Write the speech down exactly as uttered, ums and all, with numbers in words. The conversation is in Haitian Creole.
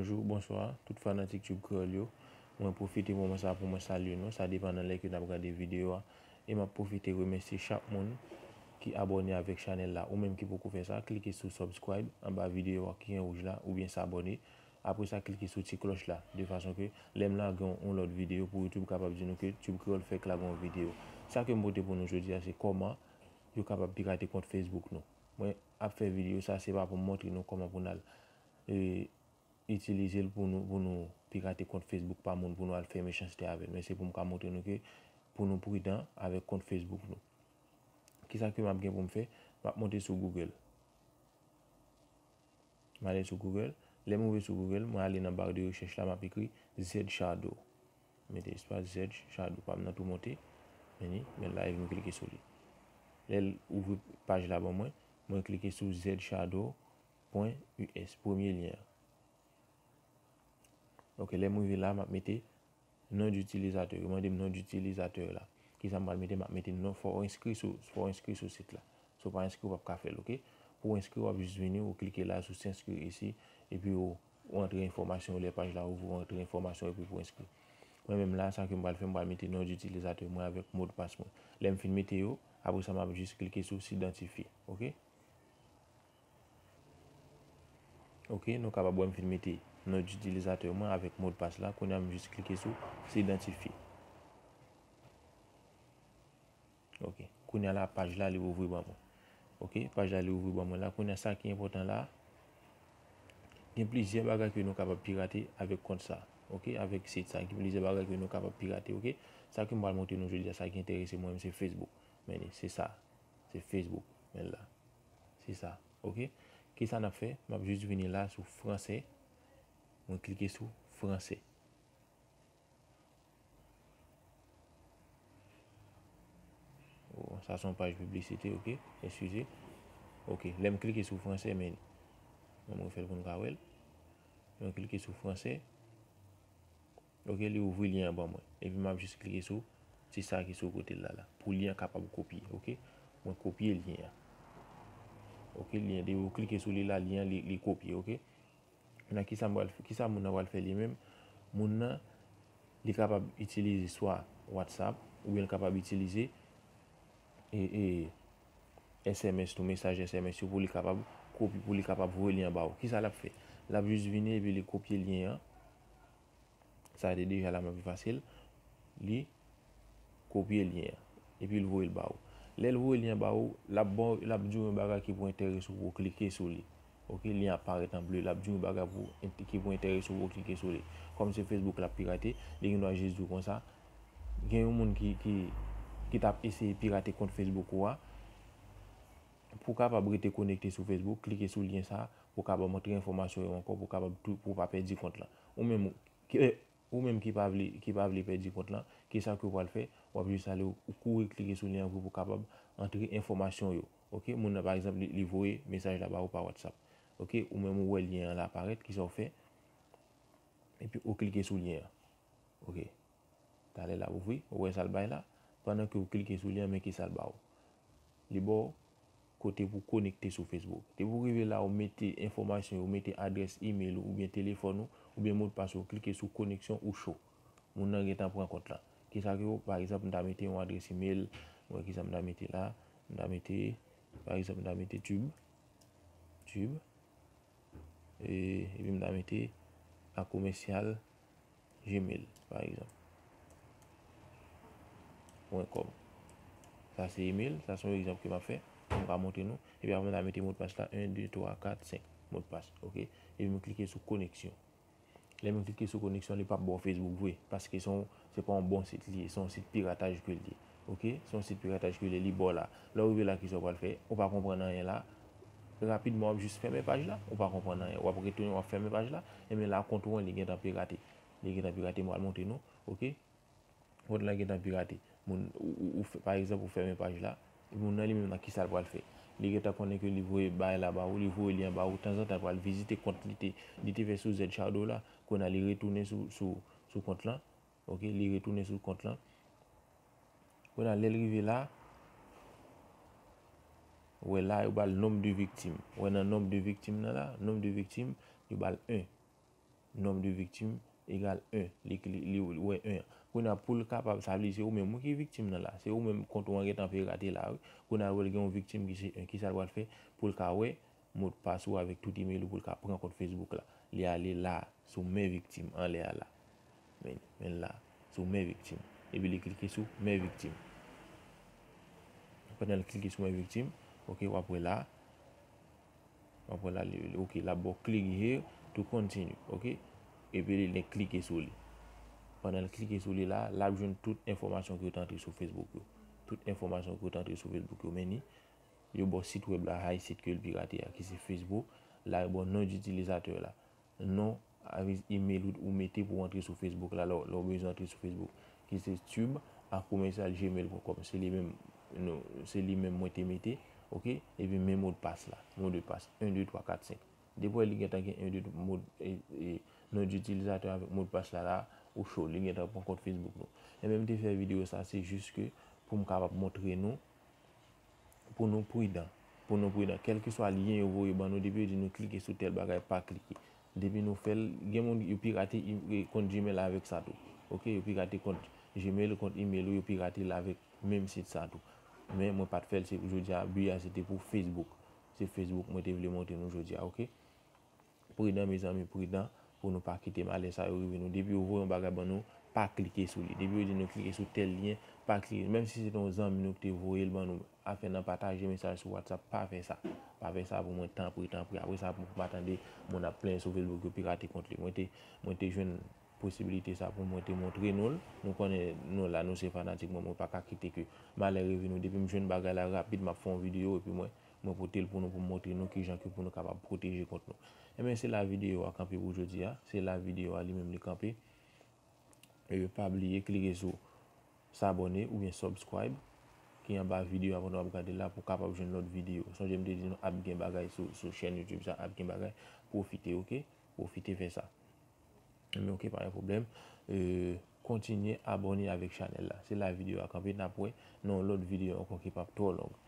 Bonjou, bonswa, tout fanatik Tube Kreyòl yo. Mwen pwofite moman sa pou mwen salye nou, sa depann nan lè ke n ap gade videyo a. E m ap pwofite remèsye chak moun ki abòne avèk chanèl la. Ou menm ki poko fè sa, klike sou subscribe anba videyo a ki gen wouj la, oubyen s'abonner. Apre sa, klike sou ti klòch la, de fason ke lè m lage yon, yon lòt videyo pou YouTube kapab di nou ke Tube Kreyòl fèk lage yon videyo. Sa ke m pote pou nou jodi a, se kòman yo kapab pirate kont Facebook nou. Mwen ap fè videyo sa, se pa pou m montre nou kòman pou n al, e, itilize l pou nou, pou nou pirate kont Facebook pa moun, pou nou al fè mechanste avè l. Men se pou m ka montre nou ke pou nou pridan avèk kont Facebook nou. Kisa ke m ap gen pou m fè? M ap monte sou Google. M ale sou Google. Lè m rive sou Google, mwen ale nan bar de rechèch la, m ap ekri Z Shadow. Mete espas Z Shadow. Pa m nan tou monte. Men li, men la, epi m klike sou li. Lè l ouvri paj la ban mwen, mwen klike sou Z Shadow pwen U S, premye lyen an. Ok, lè m rive la, m ap mete non itilizatè. Yo mande m non itilizatè la. Kisa m pral mete? M ap mete non, fò w enskri sou, fò w enskri sou sit la. Si w pa enskri, w p ap ka fè l, ok? Pou w enskri, w ap jis vini, ou klike la sou s'inscrire ici, epi ou, ou antre enfòmasyon w, lè paj la ouvri, ou antre enfòmasyon w epi pou w enskri. Mwen menm la, sa ke m pral fè, m pral mete non itilizatè mwen avèk modpas mwen. Lè m fin mete yo, apre sa, m ap jis klike sou s'idantifye, ok? Ok, nou kapab wè m fin mete non itilizatè mwen avèk modpas la. Kounye a, m jis klike sou s'idantifye. Ok, kounye a la, paj la, li ouvri ban mwen. Ok, paj la, li ouvri ban mwen la. Kounye a, sa ki enpòtan la, gen plizyè bagay ke nou kapab pirate avèk kont sa. Ok, avèk sit sa, gen plizyè bagay ke nou kapab pirate, ok? Sa ke m pral montre nou jodi a, sa ki enterese mwen, se Facebook. Men li, se sa. Se Facebook. Men l la. Se sa. Ok? Kisa n ap fè? M ap jis vini la sou fransè. Mwen klike sou fransè. Oh, sa se yon paj piblisite, ok? Eskize. Ok, lè m klike sou fransè, men mwen fè l pou n ka wè l. Mwen klike sou fransè. Ok, li ouvri lyen an ban mwen. Epi m ap jis klike sou ti sa ki sou kote l la la. Pou lyen an kapab kopye, ok? Mwen kopye lyen an. Ok, lyen, depi ou klike sou li la, lyen an, li, li kopye, ok? Kounye a, kisa m pral, kisa moun nan pral fè li menm? Moun nan, li kapab itilize swa WhatsApp, oubyen li kapab itilize, e, e, S M S tou, mesaj S M S yo pou li kapab kopye, pou li kapab voye lyen an ba ou. Kisa l ap fè? L ap jis vini epi li kopye lyen an. Sa te deja la, m ap efase l. Li kopye lyen an. Epi l voye l ba ou. Lè l voye lyen an ba ou, l ap ba w, l ap di w yon bagay ki pou enterese w pou w klike sou li. Ok, lyen an ap parèt an ble, l ap di w yon bagay pou, ki pou enterese w pou w klike sou li. Kòm se Facebook l ap pirate, li gen dwa jis di w konsa, gen yon moun ki, ki, ki t ap eseye pirate kont Facebook ou a, pou w kapab rete konekte sou Facebook, klike sou lyen sa a, pou w kapab antre enfòmasyon yo ankò, pou w kapab tou, pou w pa pèdi kont lan. Ou menm, ki, ou menm ki pa vle, ki pa vle pèdi kont lan, kisa ke w pral fè? W ap jis ale, ou, ou kouri klike sou lyen an pou, pou w kapab antre enfòmasyon yo. Ok? Moun nan, pa egzanp, li, li voye mesaj la ba ou pa WhatsApp. Ok? Ou menm ou wè lyen an la aparèt, kisa w fè? Epi ou klike sou lyen an. Ok. Talè l ap ouvri, ou wè sa l bay la. Pandan ke w klike sou lyen an, men kisa l ba ou. Li ba w kote pou konekte sou Facebook. Depi w rive la, ou mete enfòmasyon yo, ou mete adrès email ou, oubyen telefòn ou, oubyen modpas ou, klike sou koneksyon ou cho. Moun nan gentan pran kont lan. Kisa ke w, pa egzanp, m ta mete yon adrès email, mwen kisa m ta mete la, m ta mete, pa egzanp, m ta mete Tube, Tube, e, epi m ta mete a commercial gmail, pa egzanp. Pwen kòm. Sa se email, sa se yon egzanp ke m ap fè, pou m ka montre nou. Epi apre m ta mete modpas la, en, de, twa, kat, senk, modpas, ok? Epi m klike sou koneksyon. Lè m klike sou koneksyon, li p ap ba w Facebook vre, paske se yon, se pa yon bon sit li ye, se yon sit pirataj ke l ye. Ok? Se yon sit pirataj ke l ye, li ba w la. Lè w rive la, kisa w pral fè? Ou pa konprann anyen la. Rapidman, w ap jis fèmen paj la. Ou pa konprann anyen. W ap retounen, w ap fèmen paj la. Ebyen la, kont ou an, li gentan pirate. Li gentan pirate, m pral montre nou. Ok? Kont lan gentan pirate. Moun, ou, ou, ou fè, pa egzanp, ou fèmen paj la. Moun nan li menm nan, kisa l pral fè? Li gentan konnen ke li voye bagay la ba ou, li voye lyen ba ou. Tanzantan, l pral vizite kont li te, li te fè sou Z Shadow la. Kounye a, li retounen sou, sou, sou kont lan. Ok, li retounen sou kont lan. Kounye a, lè l rive la, ou wè la, yo ba l nonb de viktim. Ou wè nan nonb de viktim nan la, nonb de viktim, yo ba l en. Nonb de viktim egal en. Li, li, li, li wè en an. Kounye a, pou l kapab, sa vle di se ou menm wi ki viktim nan la. Se ou menm kont ou an gentan pirate la, wi. Kounye a, l wè l gen yon viktim ki se en. Kisa l pral fè? Pou l ka wè modpas ou avèk tout email ou, pou l ka pran kont Facebook la. Li ale la, sou men viktim, anlè a la. Men, men la, sou men viktim. Epi li klike sou men viktim. Pandan l klike sou men viktim, ok, w ap wè la. W ap wè la, li, li, ok, l ap ba w click here to continue, ok? Epi li, li klike sou li. Pandan l klike sou li la, l ap jwenn tout enfòmasyon ki yo te antre sou Facebook yo. Tout enfòmasyon ki yo te antre sou Facebook yo, men ni, yo ba w sit wèb la, high site ke l pirate a, ki se Facebook. La, yo ba w non itilizatè la. Non avèk email ou, ou mete pou w antre sou Facebook la, lè w, lè w bezwen antre sou Facebook, ki se Tube a commercial gmail point com. Se li menm, nou, se li menm mwen te mete, ok? Epi men modpas la, modpas, en, de, twa, kat, senk. Depi w wè li gentan gen en, de, mod, e, e, non itilizatè avèk modpas la, la, ou cho, li gentan pran kont Facebook nou. Ebyen, m te fè videyo sa, se jis ke pou m kapab montre nou, pou nou pridan. Pou nou pridan. Kèlkeswa lyen yo voye ban nou, depi yo di nou klike sou tèl bagay, pa klike. Depi nou fè l, gen moun yo pirate i-, kont Gmail avèk sa tou. Ok, yo pirate kont Gmail, kont email ou, yo pirate l avèk menm sit sa tou. Men mwen pa t fè l, se jodi a, bi a se te pou Facebook. Se Facebook mwen te vle montre nou jodi a, ok? Pridan, mezanmi, pridan, pou nou pa kite malè sa yo rive nou. Depi yo voye yon bagay ban nou, pa klike sou li. Depi yo di nou klike sou tèl lyen, pa klike. Menm si se te yon zanmi nou ki te voye l ban nou, afè nan pataje mesaj sou WhatsApp, pa fè sa. Pa fè sa pou mwen, tanpri, tanpri. Apre sa, pou m pa tande moun ap plenyen sou Facebook, yo pirate kont li. Mwen te, mwen te jwenn posibilite sa pou mwen te montre nou l. Nou konnen nou la, nou se fanatik mwen, mwen pa ka kite ke malè rive nou. Depi m jwenn bagay la rapid, m ap fè yon videyo, epi mwen, mwen pote l pou nou, pou m montre nou kijan ke pou nou kapab pwoteje kont nou. Ebyen, se la videyo a kanpe pou jodi a. Se la videyo a li menm li kanpe. E pa bliye klike sou s'abonner oubyen subscribe ki anba videyo a pandan w ap gade la pou w kapab jwenn lòt videyo. Sonje m te di nou ap gen bagay sou, sou chèn YouTube sa, ap gen bagay. Pwofite, ok? Pwofite fè sa. Ebyen, ok, pa gen pwoblèm. E, kontinye abòne avèk chanèl la. Se la videyo a kanpe, n ap wè nan yon lòt videyo ankò ki p ap twò long.